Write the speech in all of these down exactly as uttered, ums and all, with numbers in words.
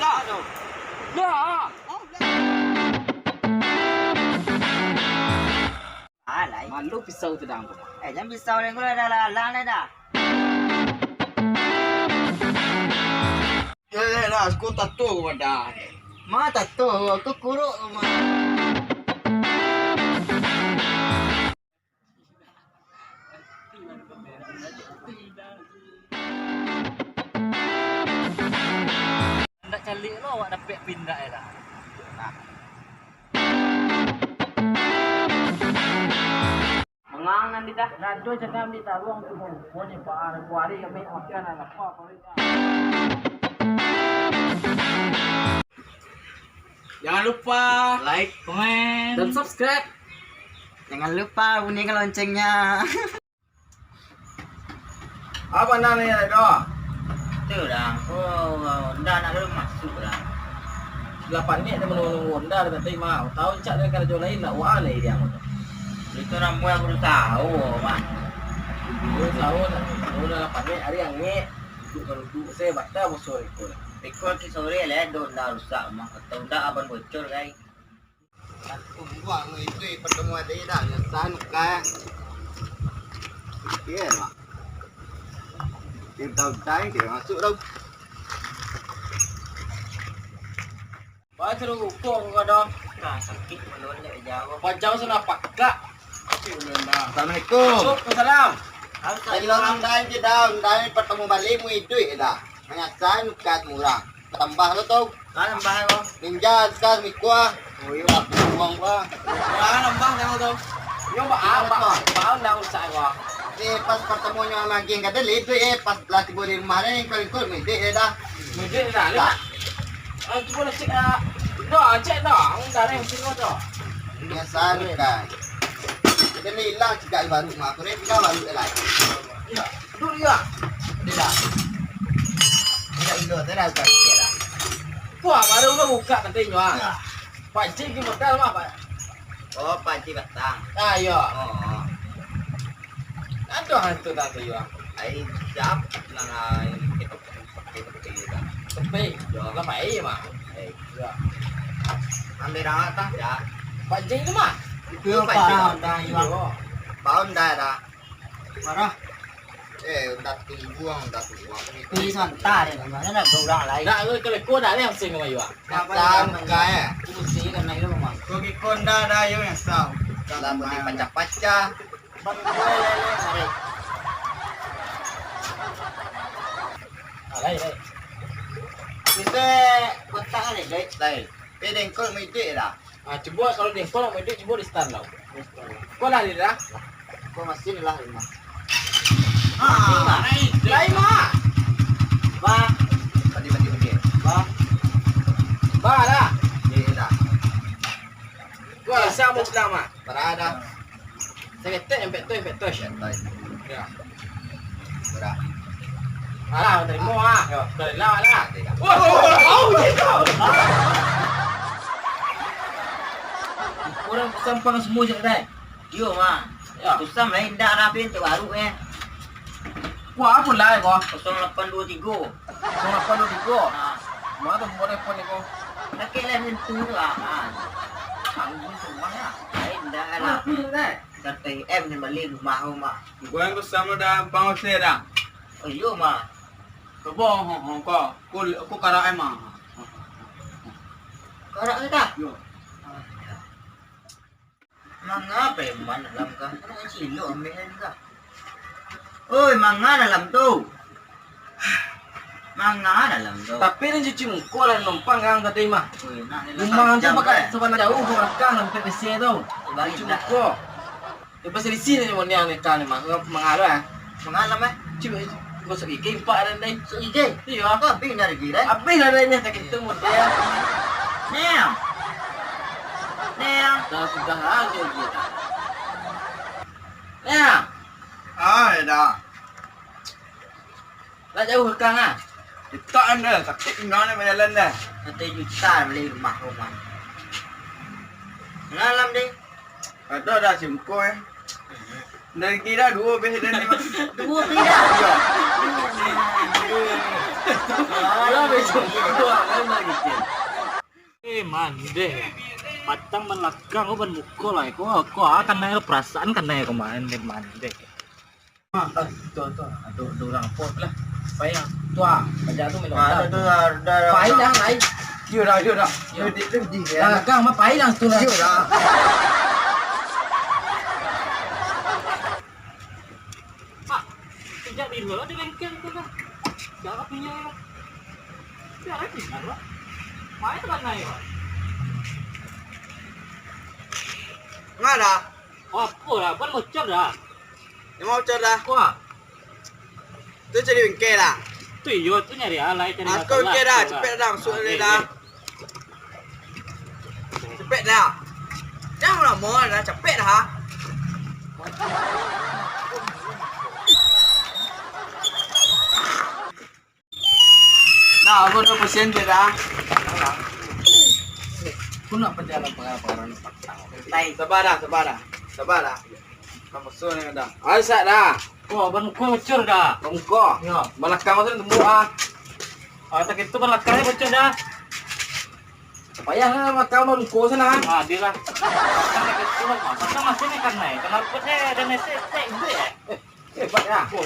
Dah. Alai. Malu pisau tu dah. Eh, jan pisau deh, gua dah lalang deh dah. Eh, eh, dah, aku tato gua dah. Ma tato, aku kuruk ma. Ndak caliak lo awak dapek pindah ya dah. Nah. Mangang nan di dah. Nado jangan ambil taruang tu, pokoknya, Pak, hari kami makan anak apa, apa. Jangan lupa like, komen, dan subscribe. Jangan lupa bunyikan loncengnya. Apa nan ni, doh? Tu dah, oh, dah nak dulu masuk dah. Lapan ni ada menunggu-nunggu Honda dah tadi, mah. Tahu cak dari kerja lain nak wah ni dia. Itu namanya berusaha, mah. Berusaha, nak. Udah lapan ni hari yang ni. Duduk kalau duduk saya batal bosor ikut. Ikut ke sore lah, dok dah rusak mah. Atau dah aban bocor, guys. Aku buang itu pertemuan tadi dah, nyasan ka. Iya lah. Dia tahu dah dia masuk dah. Wah, suruh rukuk kau dah. Nah, sakit mulut dia jauh. Pajau sana pakak. Assalamualaikum. Waalaikumsalam. Tadi orang dah je dah, dah pertemu balik mu itu dah. Manyasan kat murah. Tambah lo tau. Kan tambah lo. Ninja kat mikua. Oh, iya. Buang gua. Kan tambah dah tu. Yo, ba apa? Ba ndak usah gua. Eh, pas pertemuannya sama geng kata lebih, eh, pas lah tiba di rumah ni, kau ikut mudik ya dah. Mudik dah, lu. Ah, cuba lah cek, ah. Dah, cek dah. Ang dah yang sini tu. Biasa kan. Kita ni hilang cegak baru mah. Aku ni tinggal baru lah. Ya. Duduk juga. Dia dah. Dia indo, dia dah buka dia dah. Wah, baru lo buka nanti nyo ah. Ya. Pak Cik di Mekah mah, Pak. Oh, Pak Cik Batang. Ah, iya. Oh. Ada hantu tak tu, ya? Ai, siap nang ai kita pakai sepi. Sepi. Yo. Lah pai mah. Eh, ya. Ambil dah tak? Ya. Pak Cik tu mah. Itu Pak Cik. Pak Honda, iya. Pak Honda dah. Marah. Eh, udah tunggu, udah tunggu. Ini santai, mana nak orang lain. Nak lu keleko dah ni asing sama Iwa. Santai, eh. Kursi kan naik lu, Mang. Kau kiko ndak ada, yo, yang sah. Kalau mau dipacah-pacah. Bang, boleh, boleh, boleh. Ah, lain, lain. Bisa kontak kan, lain? Lain. Eh, dengkol maitik dah. Ah, cubo kalau di, kalau mau itu cubo di stand lah. Kau lah, Lila. Kau masih lah, Lila. Ah, lain, mah. Ba. Padi, padi, padi. Ba. Ba lah. Iya, iya, dah. Kau lah, siapa bilang, mah? Parah dah. Seketek, empek tu, empek tu. Empek tu. Ya. Udah. Alah, terima ah. Yo. Udah lah, lah. Wah, wah, wah, gitu. Orang Sampang semua je, dai. Yo, mah. Ya. Kusam lain dah rapi untuk baru, eh. Wah, apa lah, kau? Kosong lapan dua tiga. Kosong lapan dua tiga. Ha. Mana tu nomor telepon ni, kau? Pakai lah pintu tu, ah. Ha. Aku pun rumah, ya. Lain dah lah. Apa tu, dai? Santai M ni balik rumah, rumah. Gua yang kusam dah, Bang Hussein dah. Oh, iyo, mah. Coba, ho, ho, ko. Ko, ko karak, eh, mah. Karak ni kah? Yo. Manga preman dalam kah? Anak cilok ambil kan kah? Oi, manga dalam tu. Manga dalam tu. Tapi ni cuci muka lah numpang kan tadi mah. Oi, nak ni lah. Rumah tu jam pakai kan? Sabana jauh ke belakang sampai P C tu. Balik cuci dah. Muka. Lepas di sini ni, ni, ni, kan, ni, mah. Manga lah. Manga lah, mah. Cuba masuk gigi empat dan dai. Masuk gigi? Iya. Kau habis dah gigi, dai? Habis dah dai ni, tak kita muda. Ni. Ni. Dah sudah lah dia gigi. Ni. Ah, dah. Nak jauh rekang ah. Kita anda sakit tinggal ni berjalan dah. Satu juta beli rumah rumah. Ngalam deh. Ada dah simko eh. Dari kira dua beh dah ni. Dua beh dah. Ya. Alah beh Itu lah, kan, lagi, Cen. Eh, mandeh. Patang malakang, ko ban muko lah. Ko, ko, ah, kanai lo perasaan, kanai ko mandeh, mandeh. Ah, ah, tu, tu. Ado, ado urang apo lah. Pai lah. Tu ah, paja tu minum. Ah, dah, tu dah, dah, dah. Pai lah, lai. Yo dah, yo dah. Yo. Yo, dik tu di, yo. Malakang mah pai lah tu lah. Yo dah. Pak, sejak bilo di bengkel tu, Bang? Dah punya, Bang. Biar aja, Bang. Main lah, Bang. Nggak ada. Oh, apo lah, Bang, bocor dah. Emang bocor dah? Wah. Tu cari bengkel dah. Tu iyo, tu nyari alai, cari masalah. Aku bengkel dah, tu lah. Cepet dah, masuk alai dah. Cepet dah. Jangan lamo dah, capek dah. Dah, aku dah pusing je dah. Aku nak pajalan pengarah-pengarah ni patang. Santai. Sabar dah, sabar dah. Sabar dah. Nak masuk ni dah. Ayo, sak dah. Wah, ban muko bocor dah. Ban muko? Yo. Balakang tu tembok ah. Ah, tak itu balakangnya bocor dah. Payah lah makan maluko sana. Ah, dia lah. Makan lagi tu lah. Makan masih ni kan naik. Kenapa saya ada nasi tek gue ya? Eh, hebat ya. Oh,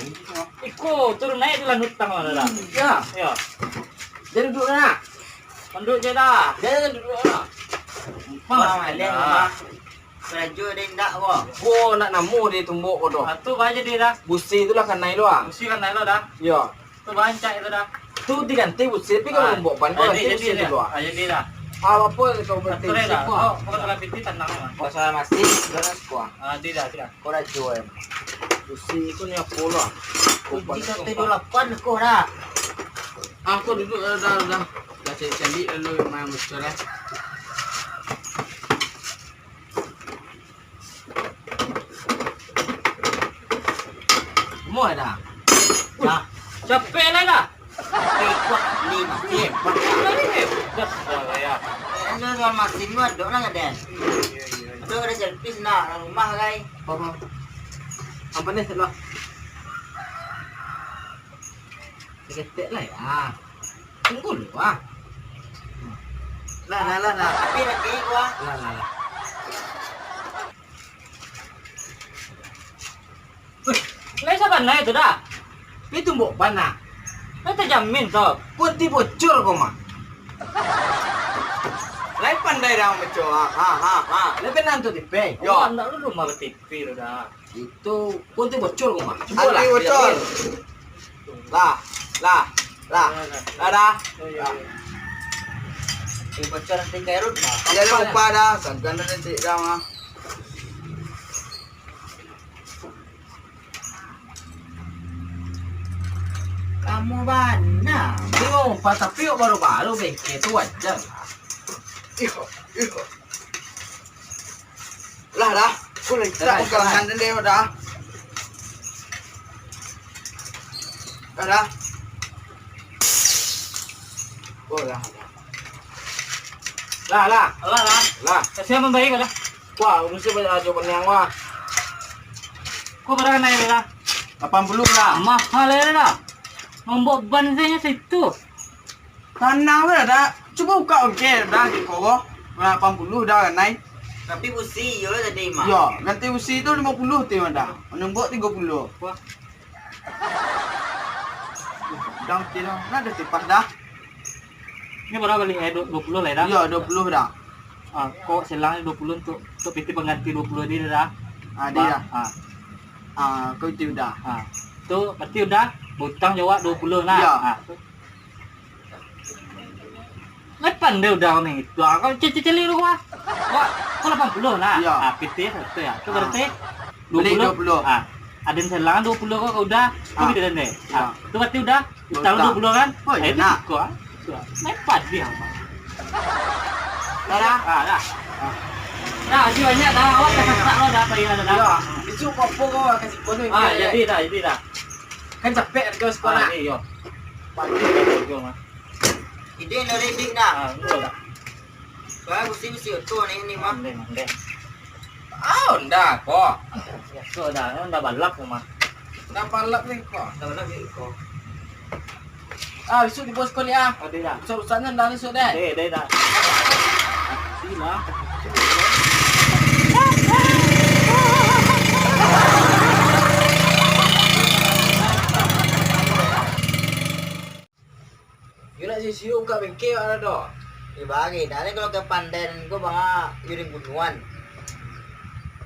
iko turun naik tu lah nutang lah dah. Ya. Ya. Dia duduk nak. Duduk je dah. Dia duduk nak. Wah, dah. Karajo dia indak ko. Ko nak namo dia tumbok ko tu. Ah, tu baja dia dah. Busi tu lah kanai lu ah. Busi kanai lu dah. Ya. Tu bancak itu dah. Tu diganti busi, tapi kalau tumbok ban, kau ganti busi dulu ah. Ah, jadi dah. Ah, apa kau ganti busi dah. Kau, kau salah piti tanang lah. Kau salah masih, dah nak sekolah. Ah, tidak, tidak. Kau dah jual. Busi kau ni apa lah? Kunci satu dua lapan kau dah. Ah, kau duduk dah, dah, dah. Dah cari-cari lalu main bocor eh. Muah dah. Dah. Capek lah dah. Capek kuat ni masih hebat. Tadi hebat dah ya. Anu tuan masih muat dok lah ngaden. Dok ada servis nak dalam rumah kai. Apa? Apa ni lah? Seketek lah ya. Tunggu lu ah. Lah, lah, lah, lah. Tapi lagi gua. Lah, lah, lah. Weh, lai sabanai tu dah. Pi tumbok ban ah. Lai tajamin tu. Kunci bocor ko mah. Lai pandai dah bocor. Ha, ha, ha, ha. Lai pandai tu tipe. Yo. Awak ndak lu rumah betipe tu dah. Itu kunci bocor ko mah. Cubo lah. Kunci bocor. Lah, lah, lah. Lah dah. Kunci bocor nanti kairut mah. Jangan lupa dah, sangkan nanti dah mah. Kamu bana. Bingung, Pak, tapi baru-baru bengkel tu wajar lah. Iyo, iyo. Lah dah. Aku lah tak pengalaman dia dah. Dah dah. Oh lah. Lah lah. Lah lah. Lah. Kasihan membaik dah. Wah, mesti banyak ajo kenyang wah. Kau berapa naik dah? Lapan puluh lah. Mahal ya dah. Nombok ban saja situ. Tanang tu dah. Cubo buka ongkir dah di koro. Lapan puluh dah kanai. Tapi busi iyo lah tadi mah. Yo, ganti busi tu lima puluh ti mah dah. Nombok tigo puluh. Wah. Dah okey dah. Nah, dah tipas dah. Ini berapa balik eh? Dua puluh lah dah. Yo, dua puluh dah. Ah, kau selang dua puluh untuk untuk piti pengganti dua puluh ni dah. Ah, dia dah. Ah. Ah, kau itu dah. Ah. Tu berarti udah utang jawab dua puluh lah. Yo. Ah, tu. Lapan dia udah ni. Tu ah, kau cicil-cicil dulu ah. Wah, kau lapan puluh lah. Iya. Ah, P T S betul ya. Tu berarti dua puluh. Beli dua puluh. Ah, ada yang selang dua puluh kau udah. Tu kita dendek. Ah, tu berarti udah. Utang dua puluh kan? Oh, iya. Eh, itu nak. Cukup ah. Cukup. Lapan dia apa? Dah, dah. Ah, dah. Dah, masih banyak dah. Awak dah masak lo dah apa yang ada dah. Iya. Itu apa kau kasih kau ni? Ah, jadi dah, jadi dah. Kan capek kau sekolah. Ah, iya. Pagi dah kau mah. Ide nak redik dah. Ah, enggak dah. Bagus sih bisi oto ni, ni mah. Mandai, mandai. Ah, Honda ko. Biaso dah, Honda balap ko mah. Honda balap ni ko. Honda balap ni ko. Ah, bisuak di pos ko ni ah. Ado dah. Rusak-rusak nian dah bisuak deh. Deh, deh dah. Sini lah. Yo nak siap-siap buka bengkel awak dah. Eh, bari dah ni kalau ka pandai nan ko banga yo den bunuahan.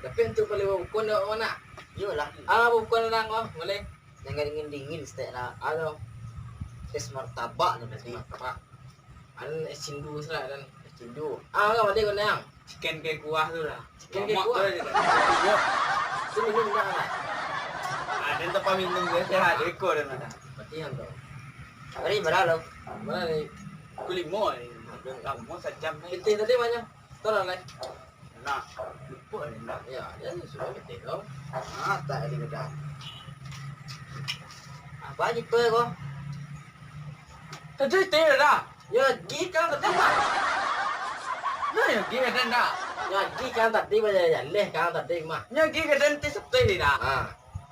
Tapi untuak bali babuko ndak awak nak? Iyolah. Ah, babuko nang ko, boleh. Jangan dingin-dingin stek nak. Ado. Es martabak tu tadi. Martabak. Ado es cindu salah dan. Es cindu. Ah, kan bali ko nang. Chicken ke kuah tu lah. Chicken ke kuah? Lemak tu je. Tu minum dah lah. Ah, den tempat minum dia sehat, iko dan ada. Mati yang tu. Hari bara lo? Bara ni? Pukul limo ni. Lamo sajam ni. Pitih tadi banyak. Tolong lai. Nak. Lupa ni nak. Ya, dia sudah pitih tu. Ah, tak ada dah. Apa aja pe ko? Tadi teh dah. Yo, gi kang tadi mah. Nah, yo gi ka den dah. Yo, gi kang tadi, bajaleh kang tadi mah. Yo gi ka den ti sateh dah. Ha.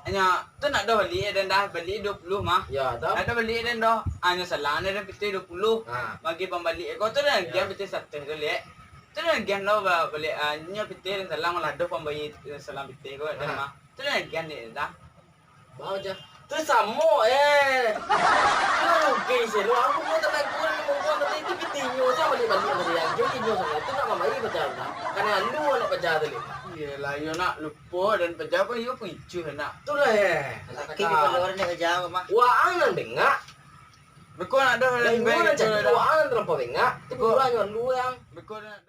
Nya, tu nak dah bali den dah, bali duo puluah mah. Yo, tu. Nak dah bali den dah. Anyo salang den pitih duo puluah. Ha. Bagi pambali ko tu dah, yo. Dia pitih sateh tu lek. Tu dah gian lo ba-, bali, ah, nyo pitih den salang lah doh pambali, eh, salang pitih ko den mah. Tu dah gian dek dah. Bau je. Tu samo, eh. Tu rugi sih. Lu aku mau tenaga ni, mau buang tadi tu pitinyo sajo balik-balik dari yang jadi nyo sama. Tu nak mamai paja dah. Karena lu anak paja tadi. Iyolah, yo nak lupo dan paja pun yo pun icuh nak. Itulah, eh. Sakit di pada orang ni paja mah. Waang nan bengak. Beko nak dah. Beko nak jadi waang nan terlampau bengak. Tu buruan lu yang. Beko nak.